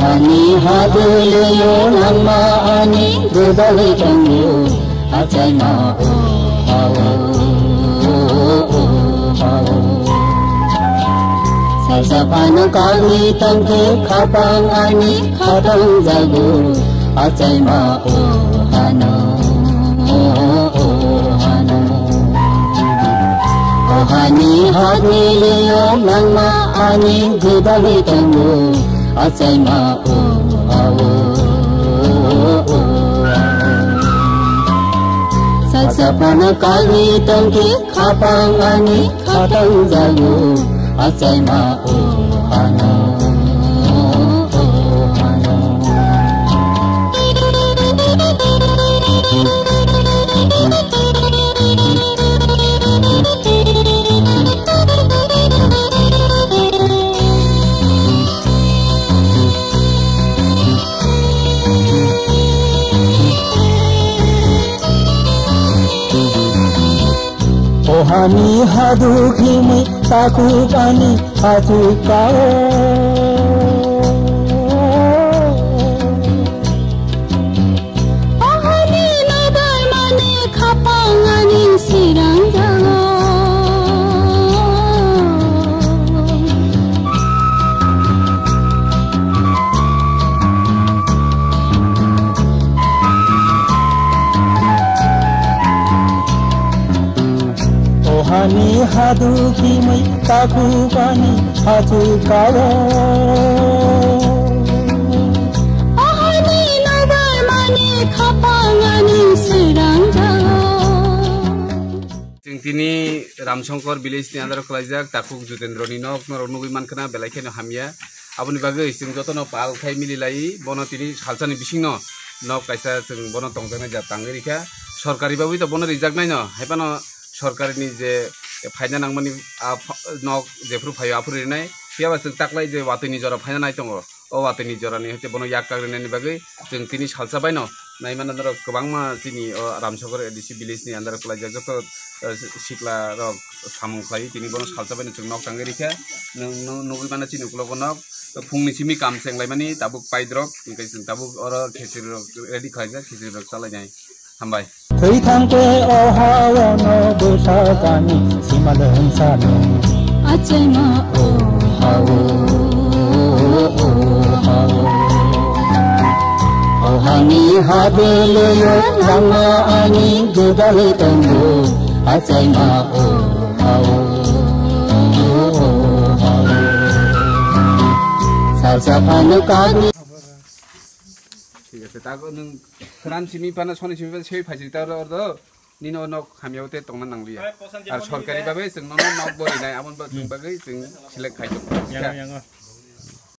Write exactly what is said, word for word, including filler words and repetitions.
Ani hadulio langma ani gudalwi tongo, achaima o ha o, o ha o. Salsa phano kagwi tongkhe khapang ani khatong jago, achaima o hano, o hano. O hani hadulio langma ani gudalwi tongo, achaima o ha o, o ha o. Salsa phano kagwi tongkhe khapang ani khatong jago, achaima o hano, o hano. O hani hadu khimwi takhuk ani hachuk kao. O hani nabar mani khapang ani sirang jao. O hani hadu khimwi takhuk ani hachuk kao. O hani nabar mani khapang ani sirang jao. Chwng tini Ramsongkor village ni under o kwlaijak takhuk Jutendra ni nok, norok nugwi mankha na belai kheno hamya. Aboni bagwi chwng jotono pal khai mililai, bono tini salsani bisingno nok kaisa chwng bono tongjaknai ja tangwi rikha. Sorkari bagwi to bono rijaknaino, haiphano sorkari ni je phaina nangmani, a, pha-, nok jephuru phaio aphuru rinai, phiyaba chwng taklai je watwi ni jora phaina nai tongo. O watwi ni jora ni hwnkhe bono yak kagrinani bagwi chwng tini salsa baino naimano norok kwbangma chini o Ramsongkor A D C village ni under o kwlaijak joto, eh, sikla rok samung khlai tini bono salsa baino chwng nok tangwi rikha. Nwng, nwng nugwi mano chini ukulogo nok phungni simi kam chenglaimani tabuk paidrop, hwnkhe chwng tabuk oro khichiri rok ready khlaijak, khichiri rok chalainai. Hambai. Thwi thangkhe o ha-o no bwsa kani sima lwngsano. Achaima o ha-o, o ha-o. O hani hadulio langma ani gudalwi tongo. Achaima o ha-o, o ha-o. Salsa phano kani. Thik ase, ta nwng khram simi phano soni simi phano swi phaisiri ta oro, oro do. Nini o nok hamya o te tongna nangliya. Ar sorkari babe chwng nono nok bo rinai, amon bo chwng bagwi chwng select khai tongo. Yango, yango.